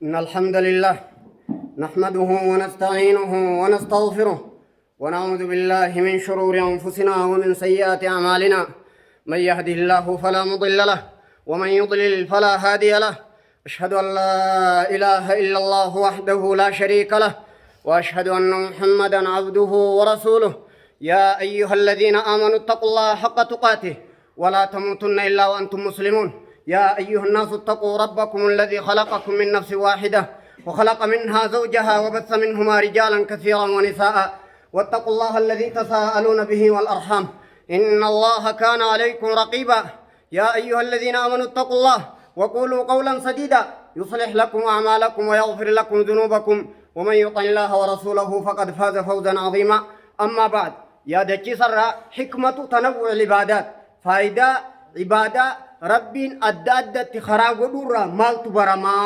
إن الحمد لله نحمده ونستعينه ونستغفره ونعوذ بالله من شرور أنفسنا ومن سيئات أعمالنا. من يهده الله فلا مضل له ومن يضلل فلا هادي له. أشهد أن لا إله إلا الله وحده لا شريك له وأشهد أن محمدا عبده ورسوله. يا أيها الذين آمنوا اتقوا الله حق تقاته ولا تموتن إلا وأنتم مسلمون. يا أيها الناس اتقوا ربكم الذي خلقكم من نفس واحدة وخلق منها زوجها وبث منهما رجالا كثيرا ونساء، واتقوا الله الذي تساءلون به والأرحام إن الله كان عليكم رقيبا. يا أيها الذين آمنوا اتقوا الله وقولوا قولا سديدا يصلح لكم أعمالكم ويغفر لكم ذنوبكم، ومن يطع الله ورسوله فقد فاز فوزا عظيما. أما بعد، يا دجي حكمة تنوع العبادات، فائدة عبادة ربين أدى أدى خرا قدورا مالت برما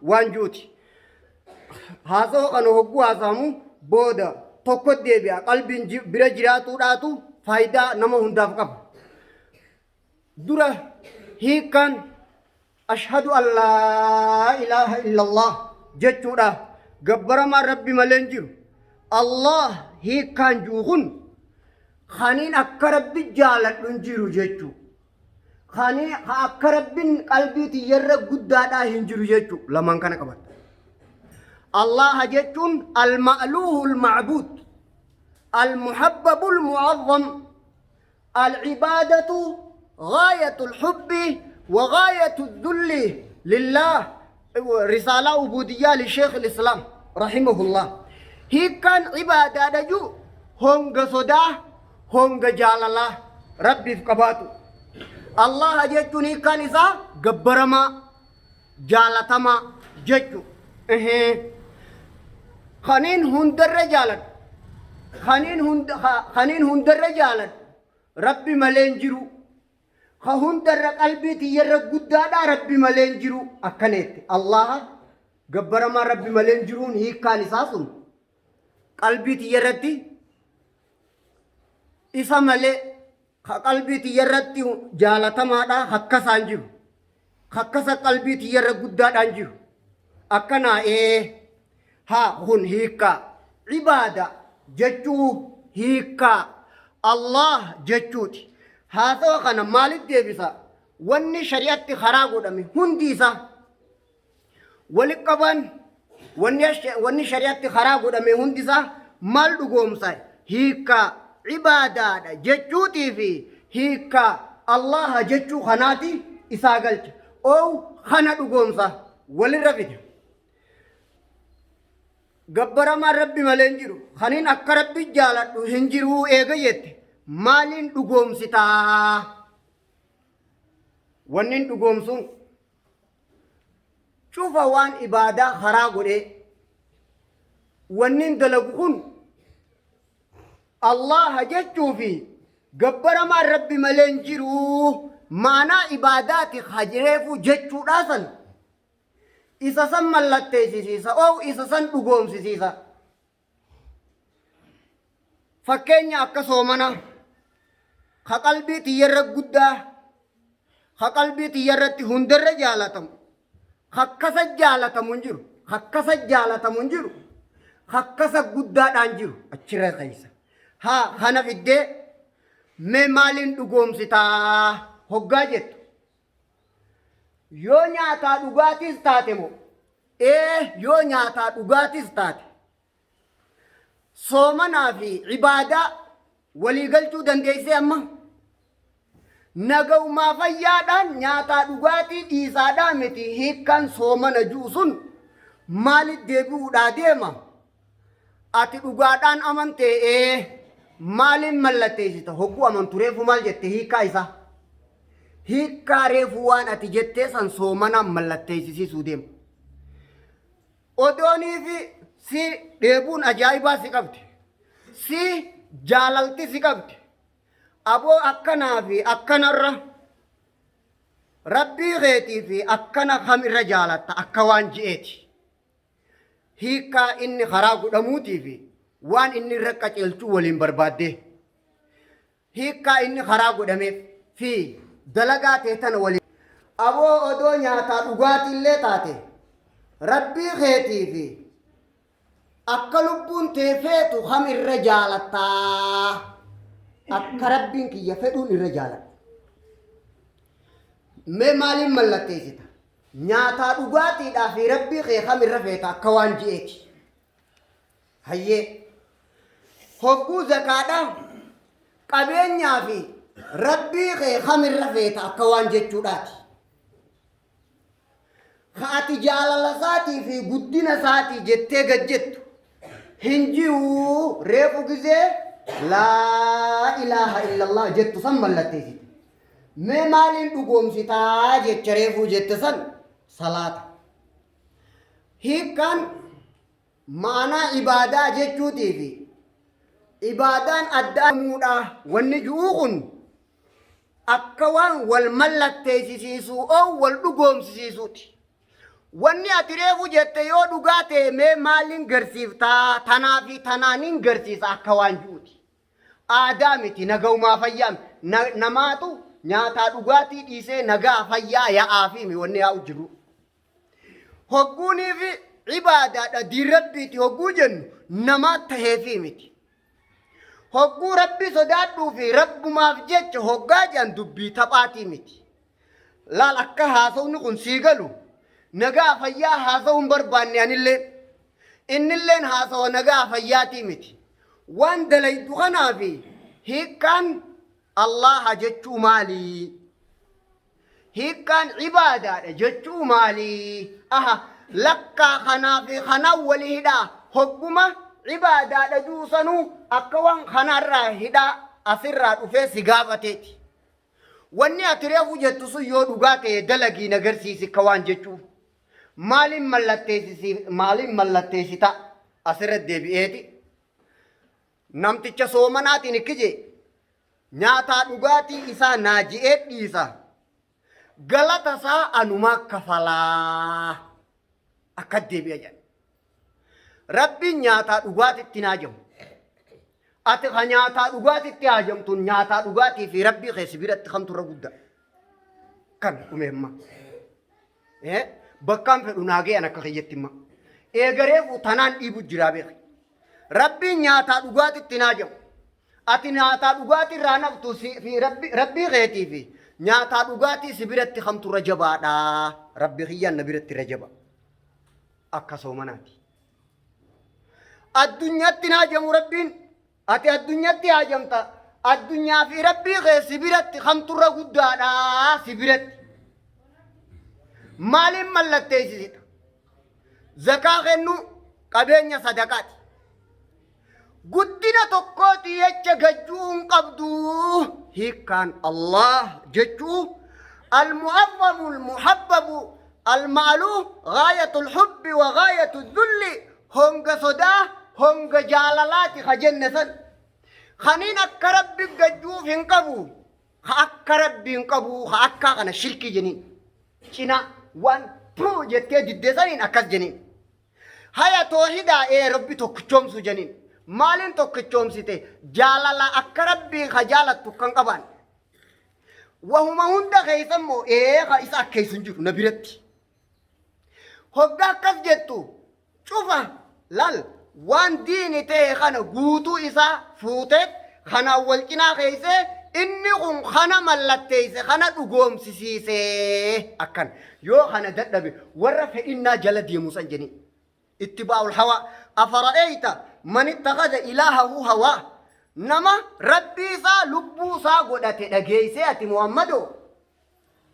وانجوتي haasawaa kana hogguu haasawamu booda tokko deebi'a. Qalbiin bira jiraatuudhaatu faayidaa nama hundaaf qaba. Dura hiikkaan ashhadu an laa ilaaha illallah jechuudha. Gabbaramaan Rabbi malee hin jiru. Allah hiikkaan jiru kun kaniin akka Rabbi jaaladhu hin jiru jechuu. Kanii akka Rabbiin qalbii tiyyarra guddaadhaa hin jiru jechuu. Lamaan kana qabata. Allah jechuun al-ma'luuhu al-ma'buud, al-muhabbabu al-mu'azzam, al-ibaadatu ghaayatu al-hubbi wa ghaayatu al-dhulli lillah. Risaalaa ubudiyyaa li Sheekh al-Islaam rahimahullah. Hiikkaan ibaadaadha jiru honga sodaa, honga jaalalaa Rabbiif qabaatu. Allah jechuun hiikkaan isaa gabbaramaa, jaalatamaa jechu. Kaniin hundarra jaaladhu, kaniin hundarra jaaladhu Rabbi malee hin jiru, ka hundarra qalbii tiyyarra guddaadha Rabbi malee hin jiru. Akkaneetti Allaha gabbaramaa Rabbi malee hin jiruun hiikkaan isaa sun qalbii tiyyarratti isa malee ka qalbii tiyyarratti jaalatamaadha hakkasaan jiru, hakkasa qalbii tiyyarra guddaadhaan jiru. Akkanaa ee haa kun hiikkaa ibaada jechuu, hiikkaa Allah jechuuti. Haasawa kana maaliif deebisa? Wanni shari'atti karaa godhame hundi isaa wali qaban, wanni shari'atti karaa godhame hundi isaa maal dhugoomsa? Hiikkaa ibaadaadha jechuutii fi hiikkaa Allaha jechuu kanaati isaa galcha oo kana dhugoomsa walirra fide. Gabbaramaan Rabbi malee hin jiru, kaniin akka Rabbi jaaladhu hin jiruu eega jette, maaliin dhugoomsitaa? Wannin dhugoomsuun cufa waan ibaadaa karaa godhee wannin dalagu kun Allaha jechuu fi gabbaramaan Rabbi malee hin jiru maanaa ibaadaati hajireefuu jechuudhaa san isa san mallatteessisiisa oo isa san dhugoomsisiisa. Fakkeenya akka soomana ka qalbii tiyyarra guddaa, ka qalbii tiyyarratti hundarra jaalatamu, kakkasa jaalatamu hin jiru, kakkasa jaalatamu hin jiru, kakkasa guddaadhaan jiru achirra keessa. Haa kana fiddee mee maaliin dhugoomsitaa hoggaa jettu, yoo nyaataa dhugaatiis taate moo? Ee, yoo nyaataa dhugaatiis taate soomanaa fi ibaadaa walii galchuu dandeessee. Amma nagaumaa fayyaadhaan nyaataa dhugaatii dhiisaadhaa miti. Hiikkaan soomana ji'u sun maalit deebi'uudhaa deema? Ati dhugaadhaan amantee? Ee. Maaliin mallatteessita? Hogguu amantu reefu maal jette? Hiikkaa isaa, hiikkaa reefu waan ati jettee san soomanaan mallatteessisiisuu deema. Odoonii fi si dheebuun ajaa'ibaa si qabdi, si jaalalti si qabdi, aboo akkanaa fi akkanarra Rabbii keetii fi akkana kam irra jaalatta akka waan ji'eeti. Hiikkaa inni karaa godhamuutii fi waan inni irra qaceelchuu waliin barbaaddee, hiikkaa inni karaa godhameef fi dalagaa ta'e tana waliin. Aboo odoo nyaataa dhugaatiillee taate rabbii keetii fi akka lubbuun tee feetu kam irra jaalattaa? Akka rabbiin kiyya fedhuun irra jaaladha. Mee maaliin mallatteessita? Nyaataa dhugaatiidhaa fi rabbii kee kam irra feeta akka waan ji'eeti. Hayyee. Hogguu zakaadha qabeenyaa fi rabbii kee kam irra feeta akka waan jechuudhaati. Ka ati jaalala isaatii fi guddina isaatii jettee gad jettu hin jiruu reefu gizee laa ilaaha illallah jettu san mallatteessite. Mee maaliin dhugoomsitaa jecha reefuu jette san salaata. Hiikkaan ma'anaa ibaadaa jechuutii fi ibaadaan adda muudha wanni ju'uu kun akka waan wal mallatteessisiisuu oo wal dhugoomsisiisuuti. Wanni ati reefu jette yoo dhugaa ta'e mee maaliin garsiiftaa tanaa fi tanaaniin garsiisa akka waan ju'uuti. Aadaa miti nagaumaa fayyaa namaatu nyaataa dhugaatii dhiisee nagaa fayyaa yaa'aa fi wanni yaa'u jiru. Hogguunii fi ibaadaadha diin rabbiiti hogguu jennu namaa taheefii miti. Hogguu rabbi sodaadhuu fi rabbumaaf jecha hoggaa jedhan dubbii taphaatii miti. Laal akka haasawni kun sii galu nagaa fayyaa haasawuu hin barbaanne anilleen. Innilleen haasawa nagaa fayyaatii miti. Waan dalaydu kanaa fi hiikkaan Allaha jechuu maalii? Hiikkaan ibaadaadha jechuu maalii? Aha lakkaa kanaa fi kanaan wali hidhaa hogguma ibaadaadha juusanuu akka waan kanarraa hidhaa asirraa dhufee si gaafateeti. Wanni ati reefu jettu sun yoo dhugaa ta'e dalagii na garsiisi akka waan jechuu. Maaliin mallatteessisi maaliin mallatteessita asirra deebi'eeti. Namticha soomanaatiin ikki jee nyaataa dhugaatii isaa naa ji'ee dhiisa. Galata isaa anumaa kafalaa. Akka deebi'a jedhan. Rabbiin nyaataa dhugaatitti naa jamu. Ati ka nyaataa dhugaatitti haajamtuun nyaataa dhugaatii fi rabbii kee si biratti kamtu irra guddaa. Kan dhumeemma. Bakkaan fedhu naa ga'an akka kiyyatti imma. Eegareefu tanaan dhiibu jiraa beeki. Rabbiin nyaataa dhugaatitti naa jamu. Ati nyaataa dhugaatii irraa naftu fi rabbii keetii fi nyaataa dhugaatii si biratti kamtu irra jabaadha. Rabbi kiyyaan na biratti irra jaba. Akka soomanaati. Addunyaatti naa jamu rabbiin ati addunyatti haajamta. Addunyaa fi rabbii kee si biratti kamtu irra guddaadha si biratti. Maaliin mallatteessisita? Zakaa kennuu qabeenya sadaqaati. Guddina tokkooti jecha gajjuu hin qabdu. Hiikkaan Allah jechuu al-mu'azzamu al-muhabbabu al-ma'luuf gaayatul hubbi wa gaayatul dhulli honga sodaa honga jaalalaati ka jenne san. Kaniin akka rabbi gajjuuf hin qabu. Ka akka rabbi hin qabu ka akka kana shirkii jeniin. Cina waan puu jettee diddee saniin akkas jeniin. Haya toohidaa ee rabbi tokkichoomsuu jeniin. Maaliin tokkichoomsite jaalala akka rabbii ka jaalattu kan qabaan. Wahuma hunda keessa immoo ee ka isa akkeessu hin jiru na biratti. Hoggaa akkas jettu cufa lal waan diini ta'e kana guutuu isaa fuutee kanaan wal cinaa keessee inni kun kana mallatteesse kana dhugoomsisiise akkan yoo kana dadhabe warra fedhinnaa jala deemu san jedhanii ittibaa'ul hawaa afara'eeyta man ittakhadha ilaahahu hawaa nama rabbii isaa lubbuu isaa godhate dhageessee ati Muhammadoo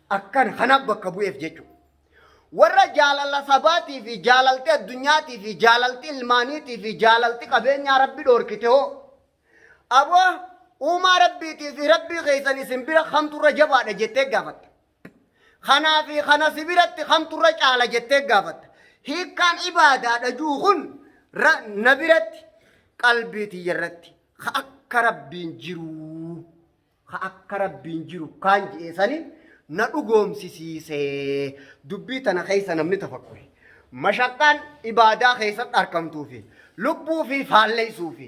akkan kanaaf bakka bu'eef jechuudha. Warra jaalala sabaatii fi jaalalti addunyaatii fi jaalalti ilmaaniitii fi jaalalti qabeenyaa rabbi dhoorkite hoo aboo uumaa rabbiitii fi rabbii keessan isin bira kamtu irra jabaadha jettee gaafatta. Kanaa fi kana si biratti kamtu irra caala jettee gaafatta. Hiikkaan ibaadaadha juu kun na biratti qalbii tiyya irratti ka akka rabbiin jiruu ka akka rabbiin jiru kaan je'e sani na dhugoomsisiise dubbii tana keessa namni tafakkure mashaqqaan ibaadaa keessatti arkamtuu fi lubbuu fi faalleessuu fi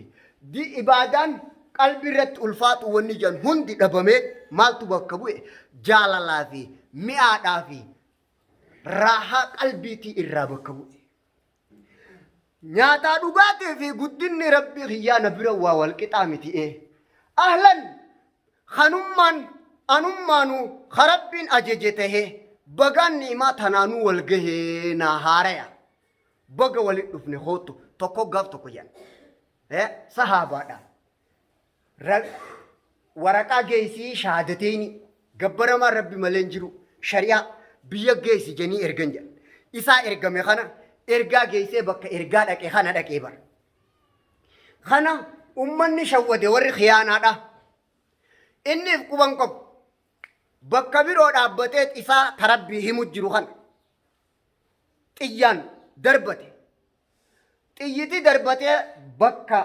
di ibaadaan qalbii irratti ulfaatu wanni jedhan hundi dhabamee maaltu bakka bu'e jaalalaa fi mi'aadhaa fi raahaa qalbiitii irraa bakka bu'e. Nyaataa dhugaatii fi guddinni Rabbii kiyyaa na bira waa wal qixaa miti ee. Ahlan kanummaan anummaanuu ka Rabbiin ajaje tahee bagaan ni'imaa tanaanuu wal gahee naa haaraya. Baga walitti dhufne koottu tokko gaaf tokko jedhan. Sahaabaadha. Waraqaa geessii shahaadateeni gabbaramaa Rabbi malee hin jiru shari'aa biyya geessi jedhanii ergan jedhan. Isaa ergame kana ergaa geessee bakka ergaa dhaqe kana dhaqee bara. Kana ummanni shawwade warri khiyaanaadha. Inni if quban qabu. Bakka biroo dhaabbatee isaa tarabbii himu jiru kana. Xiyyaan darbate. Xiyyiti darbatee bakka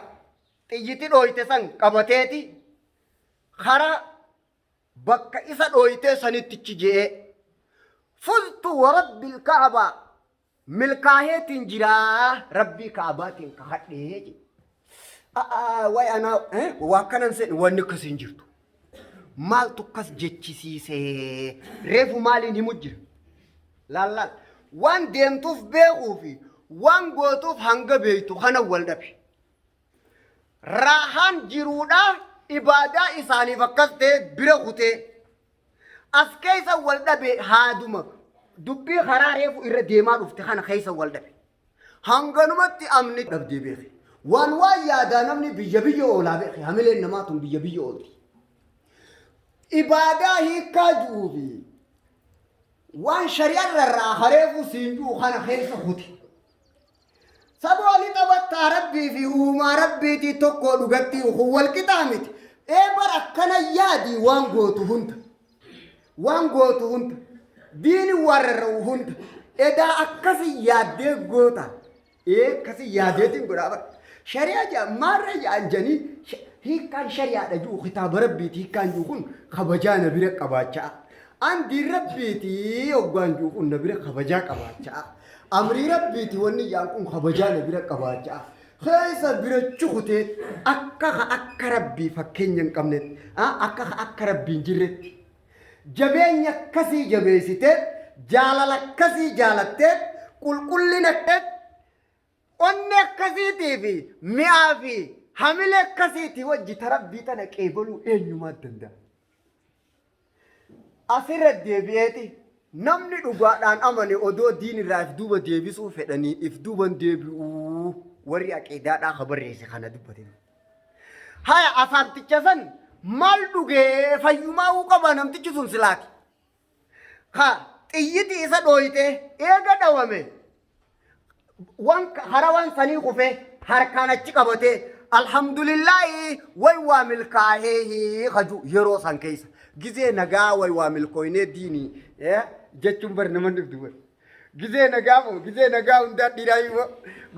xiyyiti dhooyte san qabateeti karaa bakka isa dhooytee sanittichi je'ee fuztu warabbil ka'abaa milkaaheetiin jiraa rabbii ka'abaatiin kakadhee jedhe. Wayi anaa waa akkanan seene wanni akkas hin jirtu. Maaltu akkas jechisiisee reefu maaliin himu jira? Laal laal. Waan deemtuuf beekuu fi waan gootuuf hanga beektu kana wal dhabe. Raahaan jiruudhaa ibaadaa isaaniif akkas ta'e bira kutee as keessa wal dhabe haaduma dubbii karaa reefu irra deemaa dhufte kana keessa wal dhabe. Hanganumatti amni dhabdee beeke. Waan waan yaadaa namni biyya biyya oolaa beeke hamileen namaa tun biyya biyya oolti. Ibaadaa hiikkaa ji'uu fi waan shari'aan rarra'a hareefuu siin ji'u kana keessa kuti. Sabooli taphattaa rabbii fi uumaa rabbiitii tokkoo dhugatti kun wal qixaa miti. Ee bar akkana yaadi waan gootu hunda. Waan gootu hunda. Diini waan rarra'u hunda. Edaa akkasi yaaddee goota. Ee akkasi yaadeetiin godhaa bar. Shari'aa jedha maarra jedhan janii hiikkaan shari'aadha ji'u kitaaba rabbiiti hiikkaan ji'u kun kabajaa na bira qabaachaa. An diin rabbiiti hoggaan ji'u kun na bira kabajaa qabaachaa. Amrii rabbiiti wanni jedhan kun kabajaa na bira qabaachaa. Keessa bira cukutee akka ka akka rabbii fakkeenya hin qabnetti akka ka akka rabbii hin jirretti jabeenya akkasii jabeessitee jaalala akkasii jaalattee qulqullina onnee akkasiitii fi mi'aa fi hamilee akkasiitii wajji ta rabbii tana qeebaluu eenyumaa danda'a. Asirra deebi'eeti namni dhugaadhaan amane odoo diin irraa if duuba deebisuu fedhanii if duuban deebi'uu warri aqiidaadhaa ka barreesse kana dubbate. Haya asaabticha san maal dhugee fayyumaa'uu qaba namtichi sun silaati. Ha xiyyiti isa dhooyte eega dhawame waan hara waan sanii kufee harkaan achi qabatee alhamdulillaahi way waa milkaahee kaju yeroo san keessa gizee nagaa way waa milkooynee diinii jechuun bar nama dhibdu bar gizee nagaa moo gizee nagaa hundaa dhiiraa immoo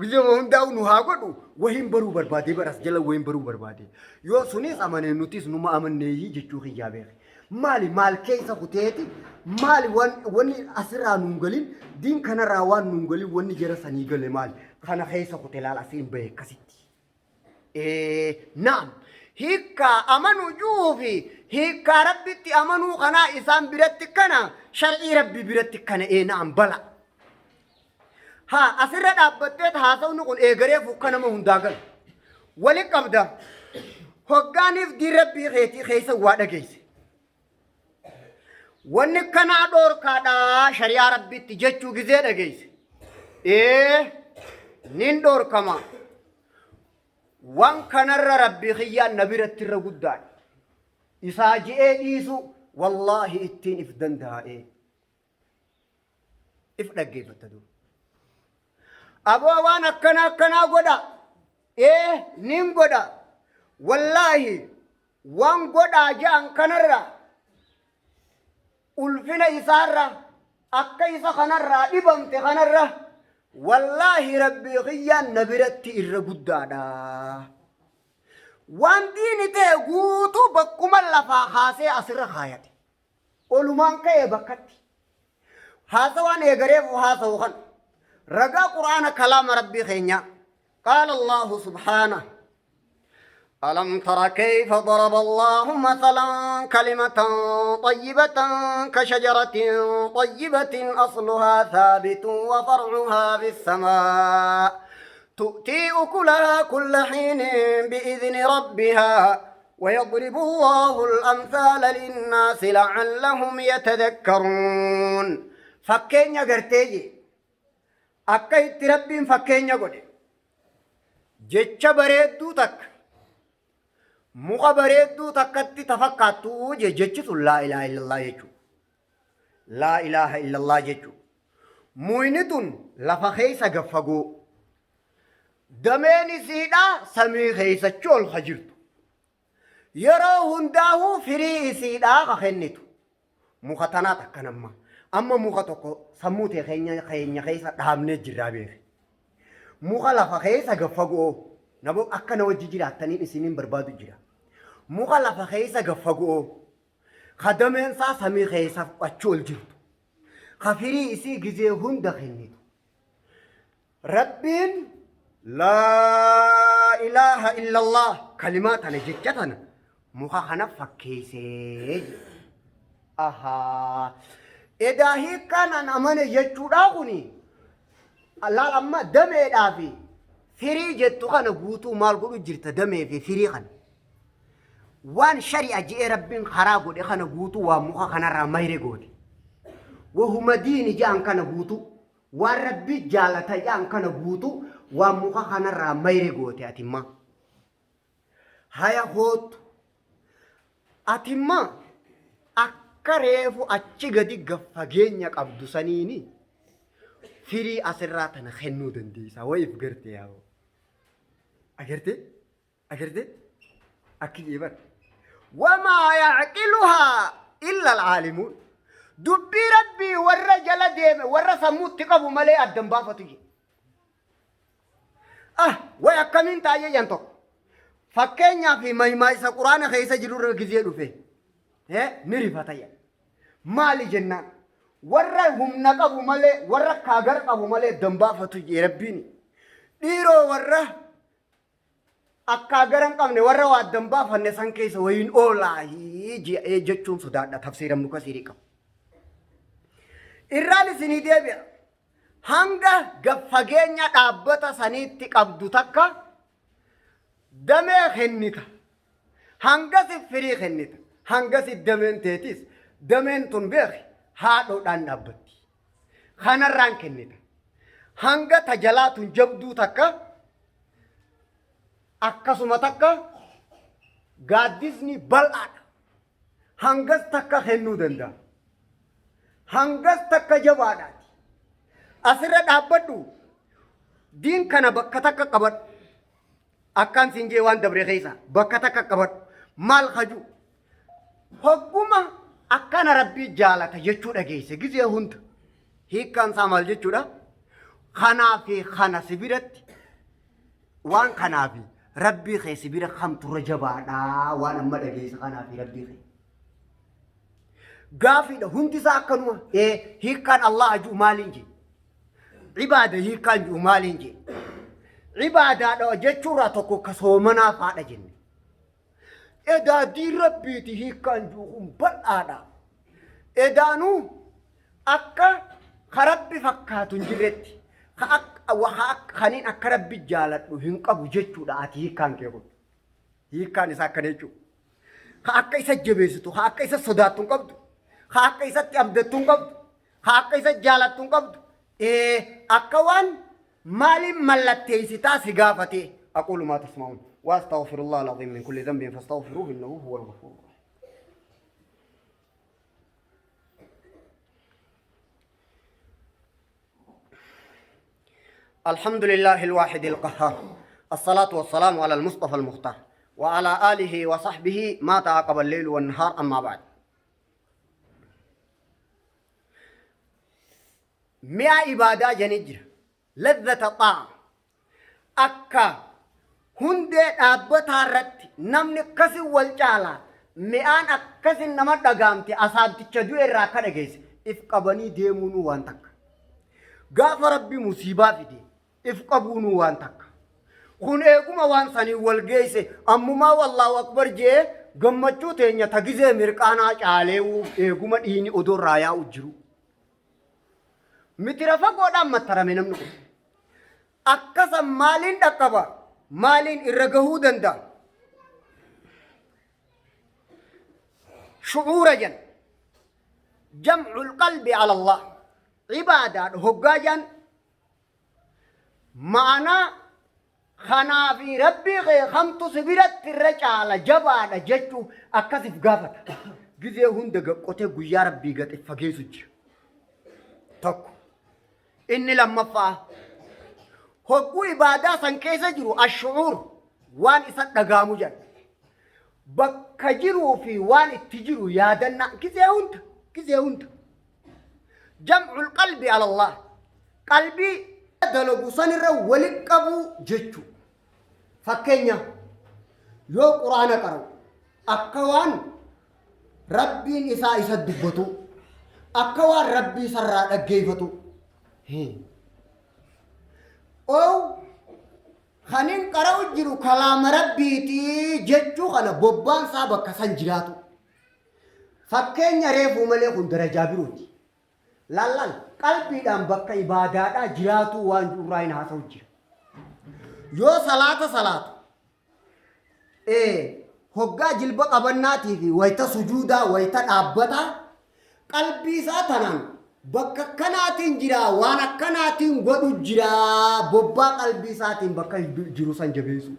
gizee hundaa nu haa godhu wahiin baruu barbaadee bar as jala wahiin baruu barbaadee yoo sunis amanee nutis numa amanneeyyii jechuu kiyyaa beeke. Maali maal keessa kuteeti maali wanni asirraa nuun galin diin kanarraa waan nuun galin wanni jara sanii gale maali kana keessa kute laal asiin bahe akkasitti. Naam hiikkaa amanuu juu fi hiikkaa rabbitti amanuu kanaa isaan biratti kana shar'ii rabbi biratti kana ee naam bala. Haa asirra dhaabbattee haasawni kun eegaree fukka nama hundaa galu. Wali qabda. Hoggaaniif diin rabbii keetii keessa waa dhageesse. Wanni kanaa dhoorkaadha shari'aa rabbitti jechuu gizee dhageesse. Ee nin dhoorkama. Waan kanarra rabbii kiyyaan na biratti irra guddaadha. Isaa je'ee dhiisu wallaahi ittiin if danda'ee. If dhaggeeffatta duuba. Aboo waan akkana akkanaa godha. Ee nin godha. Wallaahi waan godhaa ja'an kanarra ulfina isaarra akka isa kanarraa dhibamte kanarra wallaahi rabbii kiyyaan na biratti irra guddaadha. Waan diini ta'e guutuu bakkuma lafaa kaasee asirra kaayate. Olumaan ka'e bakkatti. Haasawaan eegareefu haasawu kan ragaa qur'aana kalaama rabbii keenyaa. Qaala Allahu subhaana. ألم تر كيف ضرب الله مثلا كلمة طيبة كشجرة طيبة أصلها ثابت وفرعها في السماء تؤتي أكلها كل حين بإذن ربها ويضرب الله الأمثال للناس لعلهم يتذكرون. Fakkeenya gartee jee akka itti Rabbiin fakkeenya godhe jecha bareedduu takka muka bareedduu takkatti tafakkaattuu jee. Jechi sun laa ilaaha illallah jechuudha. Laa ilaaha illallah jechuudha. Muyni tun lafa keessa gaffagoo dameen isiidhaa samii keessachi ol ka jirtu. Yeroo hundaa'uu firii isiidhaa ka kennitu. Muka tanaa takka namma. Amma muka tokko sammuu tee keenya keessa dhaabnee jirraa beeke. Muka lafa keessa gaffagoo namo akka na wajji jiraattaniin isiniin barbaadu jira. Muka lafa keessa gaffagoo ka dameen isaa samii keessa achi ol jirtu. Ka firii isii gizee hunda kennitu. Rabbiin laa ilaaha illallah kalimaa tana jecha tana muka kana fakkeessee jedhe. Ahaa. Edaa hiikkaan an amane jechuudhaa kuni laal amma dameedhaa fi firii jettu kana guutuu maal godhu jirta damee fi firii kana. Waan shari'a je'ee Rabbiin karaa godhe kana guutuu waan muka kanarraa mayre goote. Wahuma diini je'an kana guutuu waan Rabbi jaalata je'an kana guutuu waan muka kanarraa mayre goote atimma. Haya hoottu. Atimma akka reefu achi gadi gaffageenya qabdu saniini firii asirraa tana kennuu dandeessa. Wayiif garte yaa'u. Agartee? Agartee? Akki jeeban. Wamaa yacqiluhaa illa alcaalimuun. Dubbii Rabbii warra jala deeme warra sammuutti qabu malee addan baafatu jedhe. Ah, way akkamiin taa'ee jan tokko. Fakkeenyaaf maymaa isa quraana keessa jirurra gizee dhufe. Ni rifata jedha. Maali jennaan warra humna qabu malee warra kaagar qabu malee addan baafatu jedhe Rabbiin. Dhiiroo warra akkaa gara hin qabne warra waa addan baafanne san keessa wayiin oolaahii je'ee jechuun sodaadha tafsiira Ibnu Kasiirii qabu. Irraan isinii deebi'a. Hanga gad fageenya dhaabbata saniitti qabdu takka damee kennita. Hangasi firii kennita. Hangasi dameen teetis dameen tun beeki haadhoodhaan dhaabbatti. Kanarraan kennita. Hanga tajalaa tun jabduu takka akkasuma takka gaaddisni bal'aadha. Hangas takka kennuu danda'a. Hangas takka jabaadhaati. Asirra dhaabbadhu diin kana bakka takka qabadhu. Akkaan siin jee waan dabre keessa bakka takka qabadhu. Maal haju? Hogguma akkana Rabbii jaalata jechuu dhageesse gizee hunda. Hiikkaan isaa maal jechuudha? Kanaa fi kana si biratti waan kanaa fi Rabbii kee si bira kamtu irra jabaadha waan amma dhageesse kanaa fi Rabbii kee. Gaafiidha hundi isaa akkanuma. Ee hiikkaan Allah ji'u maaliin jee? Ibaada hiikkaan ji'u maaliin jee? Ibaadaadha jechuurraa tokko ka soomanaa faadha jenne. Edaa diin Rabbiiti hiikkaan ji'u kun bal'aadha. Edaanuu akka ka Rabbi fakkaatu hin jirretti ka akka wa- ka akka kaniin akka Rabbi jaaladhu hin qabu jechuudha ati hiikkaan kee kun. Hiikkaan isaa akkana jechuudha. Ka akka isa jabeessitu, ka akka isa sodaattu hin qabdu, ka akka isatti abdattu hin qabdu, ka akka isa jaalattu hin qabdu. Ee akka waan maaliin mallatteessitaa si gaafatee. أقول ما تسمعون وأستغفر الله العظيم من كل ذنب فاستغفروه إنه هو الغفور الرحيم. الحمد لله الواحد القهار، الصلاة والسلام على المصطفى المختار وعلى آله وصحبه ما تعاقب الليل والنهار. أما بعد، mi'a ibaadaa jani jira. Lazzata xaa'am akka hundee dhaabbataa irratti namni akkasin wal caalaa mi'aan akkasin nama dhagaamte asaanticha du'e irraa akka dhageesse if qabanii deemuunuu waan takka. Gaafa Rabbi musiibaa fide if qabuunuu waan takka. Kun eeguma waan saniin wal geeyse ammumaa wallaahu akbar je'ee gammachuu teenya ta gizee mirqaanaa caaleewuu eeguma dhiiyni odoo irraa yaa'u jiru. Mitira fagoodhaan mattarame namni kun. Akkasan maaliin dhaqqaba? Maaliin irra gahuu danda'a? Shu'uura jan. Jam'ul qalbi ala Allah. Ibaadaadha hoggaa jan Ma'anaa kanaa fi Rabbii kee kamtu si biratti irra caala jabaadha jechuu akkas if gaafata. Gizee hunda gaqqotee guyyaa Rabbii gad if fageessu jira. Tokko. Inni lammaffaa hogguu ibaadaa san keessa jiru ashu'uur waan isa dhagaamu jedha. Bakka jiruu fi waan itti jiru yaadannaa gizee hunda gizee hunda. Jam'ul qalbi ala Allah. Qalbii dalagu sanirra wali qabuu jechuu. Fakkeenya yoo quraana qara'u akka waan Rabbiin isaa isa dubbatu akka waan Rabbii isarraa dhaggeeffatu. Ow kanin qara'u jiru kalaama Rabbiiti jechuu kana bobbaan isaa bakka san jiraatu. Fakkeenya reefuu malee kun darajaa birooti. Laal laal qalbiidhaan bakka ibaadaadhaa jiraatuu waan jiru irraa hin haasa'u jira. Yoo salaata salaatu hoggaa jilba qabannaatii fi wayita sujuudaa wayita dhaabbataa qalbii isaa tanaan bakka akkanaatiin jira waan akkanaatiin godhu jira bobbaa qalbii isaatiin bakka jiru san jabeessu.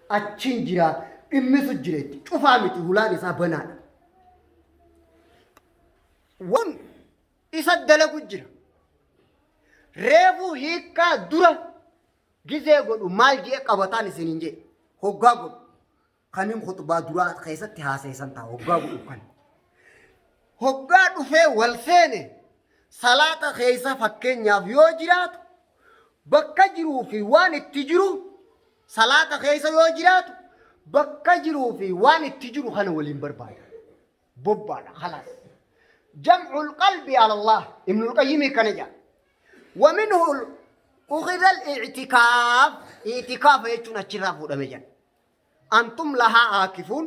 Achiin jira dhimmisu jira itti cufaa miti hulaan isaa banaadha. Wan isa dalagu jira. Reefuu hiikkaa dura gizee godhu maal jee qabataan isiniin jee hoggaa godhu kanin khutbaa duraa keessatti haaseessan ta'a hoggaa godhu kan. Hoggaa dhufee wal seene salaata keessa fakkeenyaaf yoo jiraatu bakka jiruu fi waan itti jiru salaata keessa yoo jiraatu bakka jiruu fi waan itti jiru kana waliin barbaada. Bobbaadha khalaas. Jam'ul qalbi ala Allah. Ibnul Qayyimii kana jedha. Waminhu ukhidha al-i'tikaaf. I'tikaafa jechuun achirraa fuudhame jedha. Antum lahaa aakifuun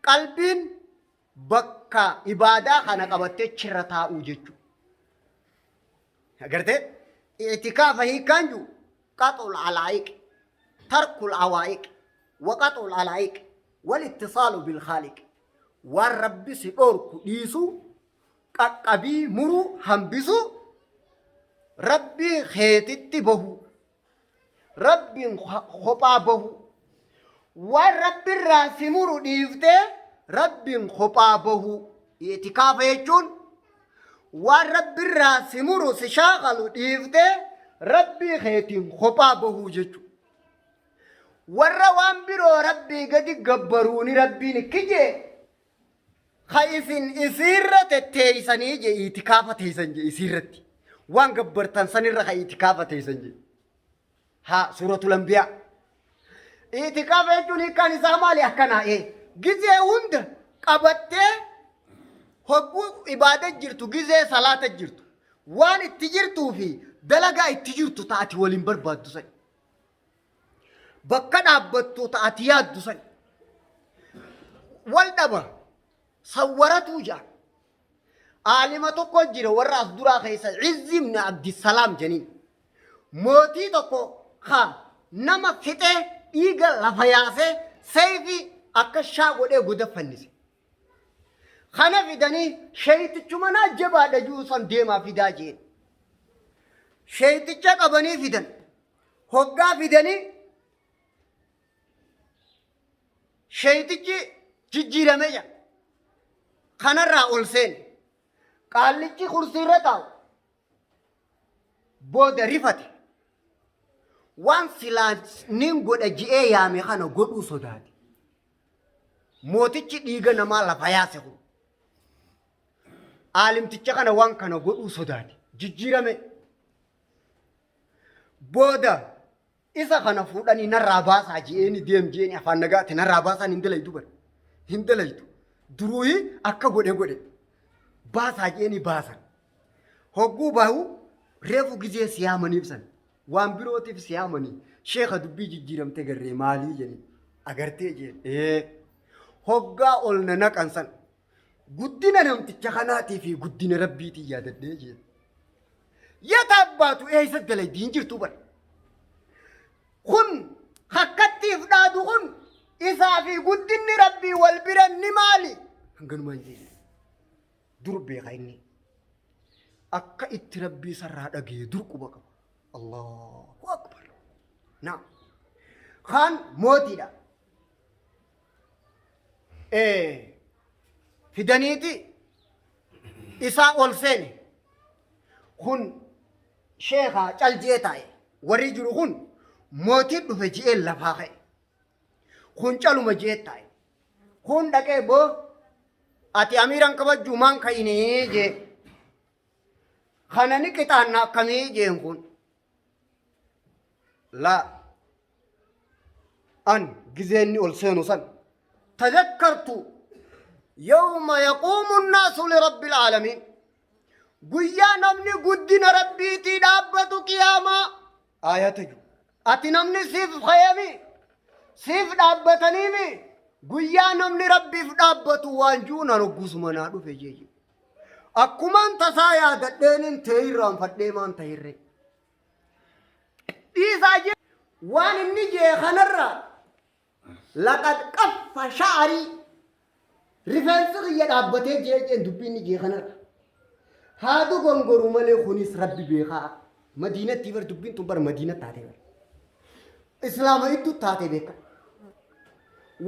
qalbiin bakka ibaadaa kana qabattee chirra taa'uu jechuudha. Agartee? I'tikaafa hiikkaan jiru qaxul alaa'iq, tarkul awaa'iq, wa qaxul alaa'iq, wal ittisaalu bil khaaliq. Waan Rabbi si dhoorku dhiisuu, qaqqabii muruu, hambisuu, Rabbii keetitti bahuu. Rabbiin kophaa bahuu. Waan Rabbirraa si muru dhiiftee Rabbiin kophaa bahuu. Itikaafa jechuun waan Rabbirraa si muru si shaakalu dhiiftee Rabbii keetiin kophaa bahuu jechuudha. Warra waan biroo Rabbii gadi gabbaruuni Rabbiin kijee ka isin isiirra tetteeysanii je itikaafa teeysan je isiirratti waan gabbartan sanirra ka itikaafa teeysan je haa suuratul anbiyaa itikaafa jechuun hiikkaan isaa maali akkanaa ee gizee hunda qabattee hogguu ibaada jirtu gizee salaata jirtu waan itti jirtuu fi dalagaa itti jirtu ta ati waliin barbaaddu san Bakka dhaabbattu ta ati yaaddu san. Wal dhaba sawwaratuu jedhan. Aalima tokko jira warra as duraa keessa Izzi ibn Abdissalaam janiin. Mootii tokko ka nama fixee dhiiga lafa yaasee seeyfii akka shaa godhee goda fannise. Kana fidanii sheeytichuma naa jabaadha jiru san deemaa fidaa jeen. Sheeyticha qabanii fidan. Hoggaa fidanii sheeytichi jijjiirame jedha. Kanarraa ol seene. Qaallichi kursiirra taa'u booda rifate. Waan silaa nin godha ji'ee yaame kana godhuu sodaate. Mootichi dhiiga namaa lafa yaase kun. Aalimticha kana waan kana godhuu sodaate. Jijjiirame. Booda isa kana fuudhanii narraa baasaa je'eeni deem je'eeni afaan nagaatti narraa baasaan hin dalaytu bara. Hin dalaytu. Duruuyi akka godhe godhe. Baasaa je'eeni baasan. Hogguu bahu reefu gizee siyaamaniif san. Waan birootiif si yaamanii sheekha dubbii jijjiiramte garree maalii jedhani agartee jeen ee hoggaa ol na naqan san guddina namticha kanaatii fi guddina rabbiitiin yaadadhee jeen. Yata abbaatu eessa dalaydi hin jirtu bar. Kun hakkattiif dhaadu kun isaa fi guddinni rabbii wal bira ni maali? Hanganumaan jeen. Dur beeka inni. Akka itti rabbii isarraa dhagaye dur quba qaba. Allahu akbar. Naam. Kaan mootiidha. Fidaniiti isaa ol seene. Kun sheekaa caljee taa'e. Warri jiru kun mootii dhufe ji'een lafaa ka'e. Kun caluma ji'ee taa'e. Kun dhaqee boo ati amiiran kabajjuu maan ka'inii jee. Kana ni qixaanna akkamii jeen kun. Laa an gizeenni ol seenu san tadakkartu yawma yaquumu nnaasu lirabbil aalamiin guyyaa namni guddina rabbiitii dhaabbatu qiyaamaa aayata jiru ati namni siif ka'eemi siif dhaabbataniimi guyyaa namni rabbiif dhaabbatu waan jiru nan hoggusuma naa dhufe jeeje akkumaan tasaa yaadadheenin tee irraanfadhee maan ta'irree Dhiisaa jee waan inni jee kanarraa laqad qaffa sha'arii rifeensi kiyya dhaabbatee jee jeen dubbii inni jee kanarra. Haadu gongoruu malee kunis rabbi beekaa. Madiinatti bar dubbiin tun bar madiina taatee bar. Islaama idduu taatee beeka.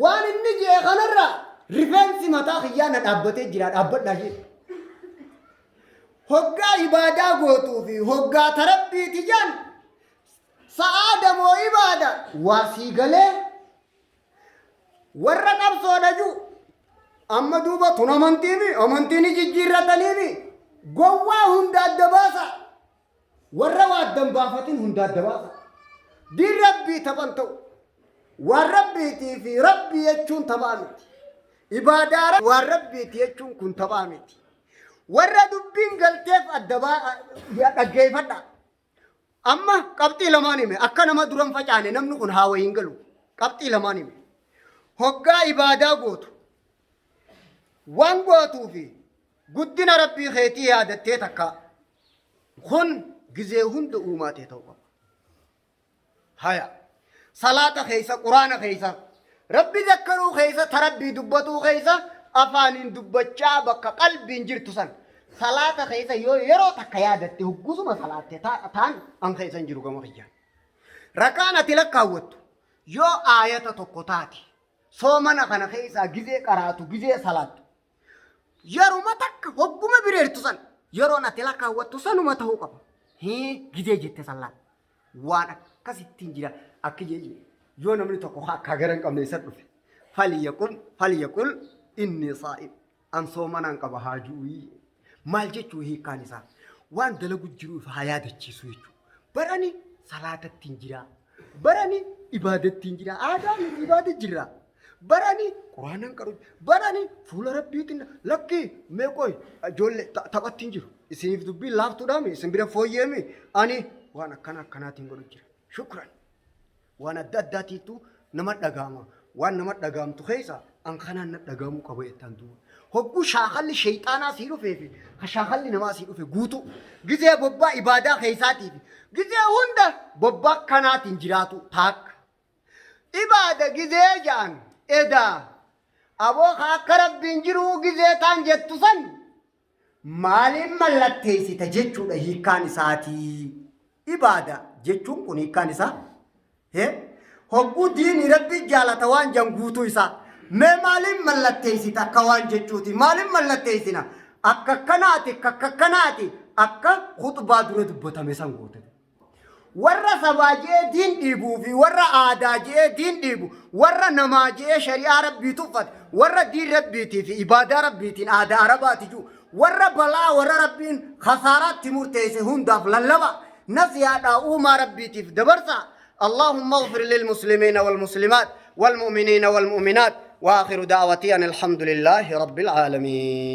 Waan inni jee kanarraa rifeensi mataa kiyyaa na dhaabbatee jira dhaabbadhaa jee. Hoggaa ibaadaa gootuu fi hoggaa ta Rabbiiti jedhan sa'aada moo ibaada waa sii galee warra qabsoodha jiru amma duuba tun amantiimi amantii ni jijjiirrataniimi gowwaa hunda adda baasa warra waa adda hin baafatin hunda adda baasa diin rabbii taphan ta'u waan rabbiitii fi rabbii jechuun taphaa miti ibaadaa waan rabbiiti jechuun kun taphaa miti Warra dubbiin galteef adda dhaggeeffadha. Amma qabxii lamaan hime akka nama duran facaane namni kun haa wayiin galu. Qabxii lamaan hime. Hoggaa ibaadaa gootu waan gootuu fi guddina rabbii keetii yaadattee takka kun gizee hunda uumaa ta'e ta'uu qaba. Haya. Salaata keessa, Quraana keessa, Rabbi zakkaruu keessa, ta Rabbii dubbatuu keessa, afaaniin dubbachaa bakka qalbiin jirtu san. Salaata keessa yoo yeroo takka yaadatte hoggusuma salaatte taan an keessa hin jiru gama kiyyaan. Rakaan ati lakkaawwattu yoo aayata tokko taate soomana kana keessaa gizee qaraatu gizee salaattu Yeruma takka hogguma bireertu san yeroon ati lakkaawwattu sanuma ta'uu qaba. Hii gizee jette san laal. Waan akkasittiin jira akki jee yoo namni tokko akka gara hin qabne isa dhufe. Falyaqul falyaqul inni saa'im an soomanaan qaba haa ju'uyi. Maal jechuu hiikkaan isaa waan dalagu jiru if haa yaadachiisu jechuudha. Barani salaatattiin jira. Barani ibaadattiin jira. Aadaa miti ibaada jirra. Barani quraanan qaru. Barani fuula rabbiitiin lakki mee qoy ijoollee taphattiin jiru. Isiniif dubbiin laaftuudhaami isin bira fooyyeemi ani waan akkana akkanaatiin godhu jira. Shukran. Waan adda addaatiitu nama dhaga'ama. Waan nama dhaga'amtu keessa an kanaan na dhaga'amuu qaba jettaan duuba. Hogguu shaakalli sheeyxaanaa sii dhufee fi ka shaakalli namaa sii dhufe guutuu gizee bobbaa ibaadaa keessaatii fi gizee hunda bobbaa kanaatiin jiraatu taakka. Ibaada gizee ja'an edaa aboo ka akka rabbiin jiruu gizee taan jettu san maaliin mallatteessita jechuudha hiikkaan isaatii. Ibaada jechuun kun hiikkaan isaa hee hogguu diinii rabbii jaalata waan jan guutuu isaa mee maaliin mallatteessita akka waan jechuuti maaliin mallatteessina akka akkanaati akka akkanaati akka khuxbaa dura dubbatame san goote. Warra sabaa je'ee diin dhiibuu fi warra aadaa je'ee diin dhiibu, warra namaa je'ee shari'aa Rabbii tuffate, warra diin Rabbiitii fi ibaadaa Rabbiitiin aadaa Arabaati ji'u, warra balaa warra Rabbiin khasaaraatti murteesse hundaaf lallaba, nasihaadhaa uumaa Rabbiitiif dabarsaa. اللهم اغفر للمسلمين والمسلمات والمؤمنين والمؤمنات وآخر دعوتي أن الحمد لله رب العالمين.